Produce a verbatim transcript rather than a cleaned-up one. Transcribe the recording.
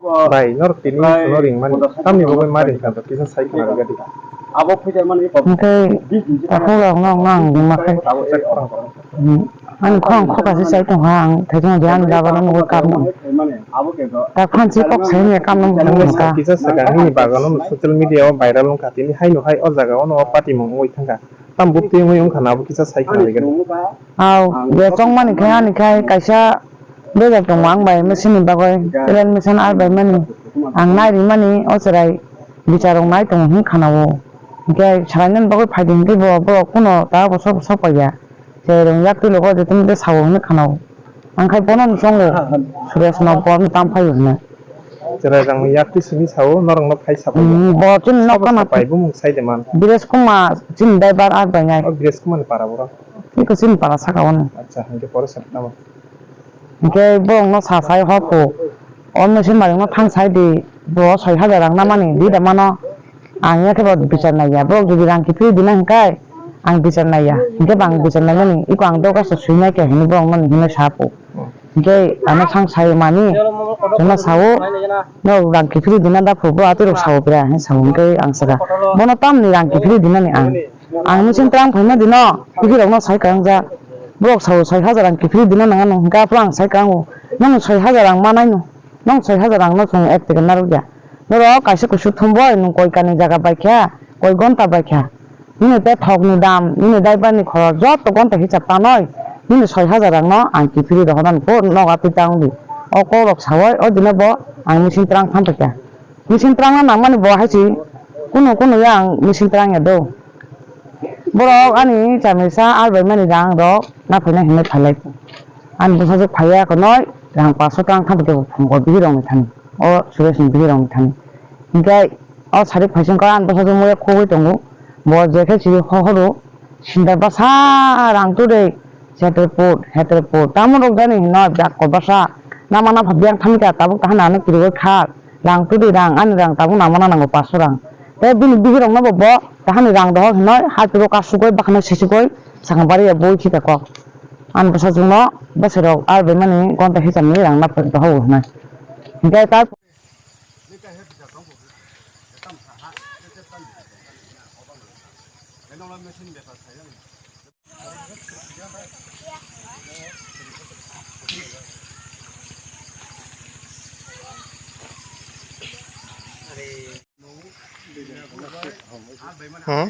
Bai, norok tini no ringmani. Tamni bagwi ma ringkha, kisa sai khna rwgadi. Hwnkhe takhuk rok no ang buma khai. Ani khorang khokha se chai tongkha, ang thaichung de ani bagano nugwi kapno. Tak phan se kok sai ni kapno nugwi tongkha. Kisa sakha nini bagano no social media o viral wngkha, tini haino hai o jaga o no patimung wngwi thangkha. Tam bukti wngwi wngkha na abo kisa sai khna rwgadi. Aw, je chongmani khai ani khai kaisa bejak tongo ang bai machine ni bagwi, electrician ar bai mani. Ang nai rimani o chwrai bichar rok nai tongo hwn khana o. Hinkhe swlainani bagwi phaidi hinkhe bo, borok kuno ta bo sok, sok paiya. Chwrai rok yak twi logo je tini tei sao hwn khana o. Ang khai bono no chongo, Suresh no bo tam phai hwn. Chwrai rok yak twi simi sao, norok no phai sapai. Bo chini nok kana pai bumung sai de man. Bires Kuma chini dai bar ar bai nai. O Bires Kuma ni para boro. Iko chini para saka o no. Acha, hinkhe pore sa tamo. Hinkhe borokno sa sai, "Hokho, o machine malikno thang sai di, bo soi hajar rang namani di da mano, ang ya khe bo bichar naiya, borok jodi rang kiphilwi dina hinkhai ang bichar naiya, hinkhe bo ang bichar naimani, iko ang dorkhasto swi nai khe," hinwi borokno hinwi sa phu. Hinkhe ano thang sai mani, chwngno sao, "Norok rang kiphilwi dina da phu, bo atirok sao pira," hinwi sao, hinkhe ang sakha, "Bono tamni rang kiphilwi dinani ang?" Ang machine twlang phaima dino, bihirokno sai kang ja. Borok sao soi hajar ang kiphilwi dina nang ano, hwnkhe aphuru ang sai kang o, "Nang soi hajar ang manai no, nang soi hajar ang no chwng ek teke narwk ya. Norok kaisa kusu thum bai, nwng koi kanwi jaga bai kha, koi gonta bai kha. Nini tei thok ni dam, nini daibar ni khorok joto gonta hisab tanoi, nini soi hajar ang no ang kiphilwi rohornani kok nogo twi tang di." O kok rok saui o dino bo ang machine twlang phan paikha. Machine twlangna nangmani bo hai se, kunu kunu ya ang machine twlang ya do. Borok ani chamisa ar bai mani rang rok na phaina hinwi phailai. Ani bwsajwk phaiya khwnwi rang paso twlang thangwi tei phungo bihirokni thani. O Suresh ni bihirokni thani. Hinkhe o sari phaising khe ani bwsajwk moya khogwi tongo. Bo je khe chiri hohoro. Sinda bwsa rang twi de, heterpur, heterpur. Tamo rok jani hino jak ko bwsa. Nama na pha biyang thangwi ka tabuk tahana ano kiriwi kha. Rang twi de rang, ani rang tabuk nama na nango paso rang. Tei bini bihirokno bo bo tahani rang dohor hinoi, ha turo kasugoi, bakhano sesugoi, sakang bari ya boi khika kok. Ani bwsajwkno bwsarok ar bai mani gonta hisab ni rang na dohor hinoi. Hinkhe ta Hmm?